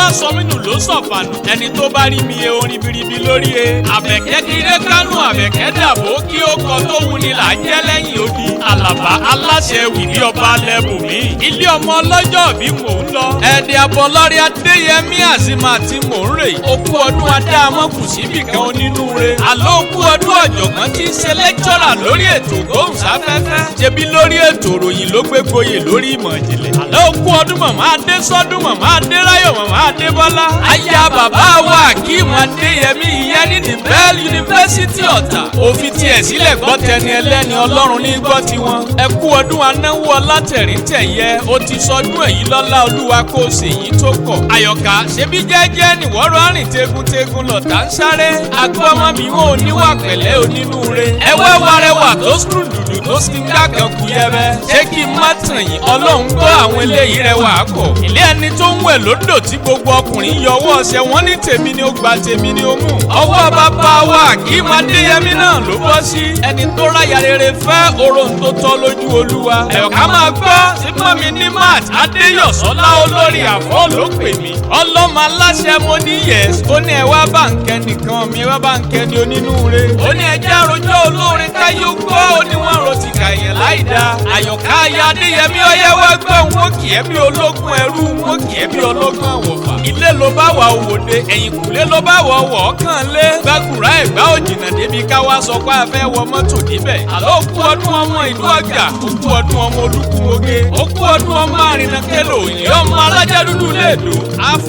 bá sọ mí nù ló sọ̀fànù. Ẹni tó bá rí mi e orin biribi lórí e. Àbẹ̀kẹ́ kiri kánú, Àbẹ̀kẹ́ dàbò kí ó kọ tó wuni là ń jẹ́ lẹ́yìn odi. Àlàbá aláṣẹ wìdí ọba lẹ́bùnmí. Ilé ọmọ ọlọ́jọ́ bí mò ń lọ. Ẹ̀ẹ́dẹ̀ Abọ́lọ́rí Adéyẹmí Àzìmá tí mò ń rè. Okú ọdún adáàmọ́kù síbì kan onínúure. Àlọ́ okú ọdún ọ̀jọ̀gbọ́n tí ń ṣe lẹ́kítọ́rà lórí ètò ìgbóhùnsáfẹ́fẹ́. Ṣebí lórí ètò ìròyìn ló gbé gboyè lórí ìmọ̀ ìjìnlẹ̀. Àlọ́ okú ọdún màmá Adésọ́dún, màmá Adéráyọ̀, màmá Adébọ́lá. Aya bàbá wa Akeem Adéyẹmí ìyẹn ní the Bell University Ọ̀tà. Òfin tiẹ̀ sílẹ̀ gbọ́ tẹni ẹlẹ́ni, Ọlọ́run ní gbọ́ tiwọn. Ẹ kú ọdún anáwó ọlátẹ̀ríntẹ̀yẹ, ó ti sọdún èyí lọ́lá Olúwa kó o ṣèyí tó kọ̀. Àyọ̀ká ṣebí jẹ́jẹ́ nìwọ́rọ̀ àrìn tegun-tegun lọ̀tá ń sáré. Agbọ́mọ mi wọn ò níwà pẹ̀lẹ́ onínúure. Ẹwẹ́ wa rẹwà tó sùn dùdù tó sì ń gbàgàn kú yẹbẹ. Ṣé kí n má tàn yín, Ọlọ́run gbọ́ àwọn eléyìí rẹwà pọ̀. Ilé ẹni tó ń wẹ̀ lódò tí gbogbo ọkùnrin yọwọ́ ọṣẹ wọn ní tèmi ni ó gba tèmi ni ó mú. Ọwọ́ bàbá wa Akeem Adéyẹmí náà ló bọ́ sí. Ẹni tó ráyà rere fẹ́ oró tó tọ́ lójú Olúwa. Ẹ̀ka máa gbọ́ tí mọ́mi ní Matt Adéyọ̀sọ́lá olórí àfọ́ ló pè mí. Ọlọ́mọ aláṣẹ mo ní yẹs. Ó ní ẹ wá bá ń kẹ́ nìkan mi, ẹ wá bá ń kẹ́ ní onínúure. Ó ní ẹjẹ́ àròjọ olórin káyọ̀ gbọ́, ó ní wọ́n rò ti kàyàn láì dá. Àyọ̀ká aya Adéyẹmí ọyẹ́ wá gbọ́, wọn kì í bí ológun ẹrú, wọn kì í bí ológun àwọ̀fà. Ilé ló bá wà òwòde, ẹ̀yìnkùlé ló bá wà ọwọ́ ọ̀kan lé. Gbàgùrà ẹ̀gbá òjìnà débi ká wá sọ pé a fẹ́ wọ mọ́tò níbẹ̀. Àlọ́ òkú ọdún ọmọ ìlú ọjà, òkú ọdún ọmọ olúkúmoge, òkú ọdún ọmọ àrìnàkélò, ìyá ọmọ alájà dúdú léèdò.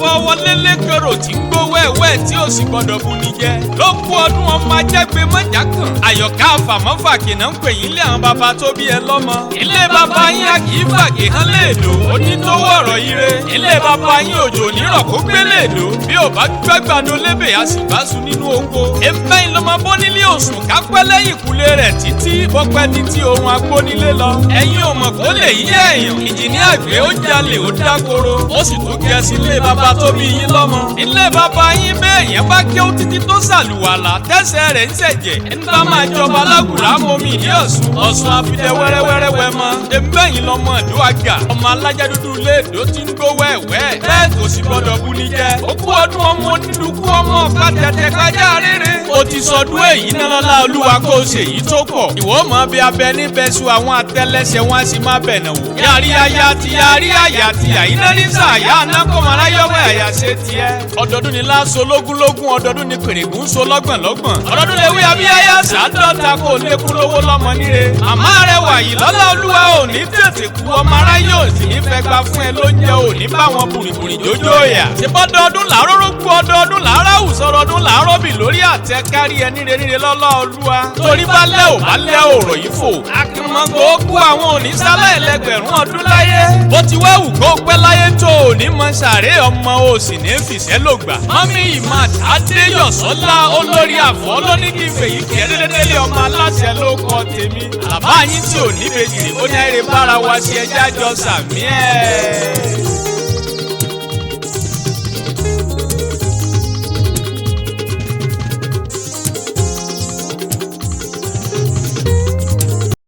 Afọwọlélékèrò tí ń gbó wẹ́wẹ́ tí ò sì gbọ́dọ̀ bu ni jẹ. Lókú ọdún ọmọ ajẹ́gbé mọ́jà kan. Àyọ̀ká àfàmọ́fàkì náà ń pè yín lé àwọn bàbá tó bí ẹ lọ́mọ. Ilé bàbá yín a kì í fàgè hán léèdò, onítòwò ọ̀rọ̀ ire. Ilé bàbá yín òjò nírọ̀ kó gbé léèdò. Bí ò bá gbẹ́gbàdo lébè a sì bá sun nínú oko. Ẹ̀mbẹ́ yìí ló máa bọ́ nílé òsùn kápẹ́ lẹ́yìn ìkúlé rẹ̀ títí bọ́pẹ́ títí ohun agbónílé lọ. Ẹ̀yin ò mọ̀ kó lè yí ẹ̀yàn. Ìjì ní àgbẹ̀ ó jalè ó dákoro. Ó sì tún gẹ sí ilé bàbá tó bí yín lọ́mọ. Ilé bàbá yín bẹ́ẹ̀ yẹn bá kí ó títí tó sàlùwàlà tẹ́sẹ̀ rẹ̀ ń ṣẹ̀jẹ̀. Ẹni bá máa jọba lágùrá momi ìdí Ọ̀ṣun. Ọ̀ṣun àfidẹ wẹ́rẹ́wẹ́rẹ́ wẹ́ mọ́. Ẹ̀mbẹ́ yìí lọmọ ìlú àgà. Ọmọ alájà dúdú léèdó ti ń gbó wẹ́ẹ̀wẹ́. Bẹ́ẹ̀ kò sì gbọ́dọ̀ bu ni jẹ. Ó kú ọdún ọmọ onídùúkú ọmọ ọ̀pá tẹ̀tẹ̀ kájà rere. Ó ti sọdún èyí náà lọ́lá Olúwa kó o ṣèyí tó pọ̀. Ìwọ mọ̀ bí abẹ níbẹ̀ su àwọn àtẹlẹsẹ̀ wọn a sì máa bẹ̀ nà wò. Yàrí aya ti yàrí àyà ti àyínà ní sàyà anákọ̀mọ́ aráyọ̀wẹ̀ àyà ṣe tiẹ̀. Ọdọọdún ni láṣọ lógúnlógún, ọdọọdún ni pèrègùn so lọ́gbọ̀nlọ́gbọ̀n. Ọdọọdún lè wí abíyáyá sàádọ́ta kó lékún lówó lọ́mọ níre. Màmá rẹ̀ wà yìí lọ́lá Olúwa ò ní tètè kú, ọmọ aráyé ò sì ní fẹ́ gba fún ẹ lóúnjẹ, ò ní bá wọn bùrìbùrì jójó yà. Ṣé bọ́dọọdún làárọ̀ rógbó, ọdọọdún làárọ̀ àwùsọ, ọdọọdún làárọ̀ bì lórí àtẹ kárí ẹ níre níre lọ́lá Olúwa. Torí bá lẹ́ ò bá lẹ́ òrò yìí fò. Akínmọ́gbò ó kú àwọn onísálẹ̀ ẹlẹgbẹ̀rún ọdún láyé. Bó ti wá wù kó pẹ́ láyé tó ò ní mọ sàré ọmọ ò sì ní fìṣẹ́ ló gbà. Mọ́mí Imat Adéyọ̀sọ́lá olórí àfọ́ ló ní kí n fèyí kí ẹ dédédélé ọmọ aláṣẹ ló kọ tèmi. Àlàbá yín tí ò ní bèjì ó ní ẹ̀rẹ̀ bára wa ṣe ẹjá jọ sàmí ẹ̀.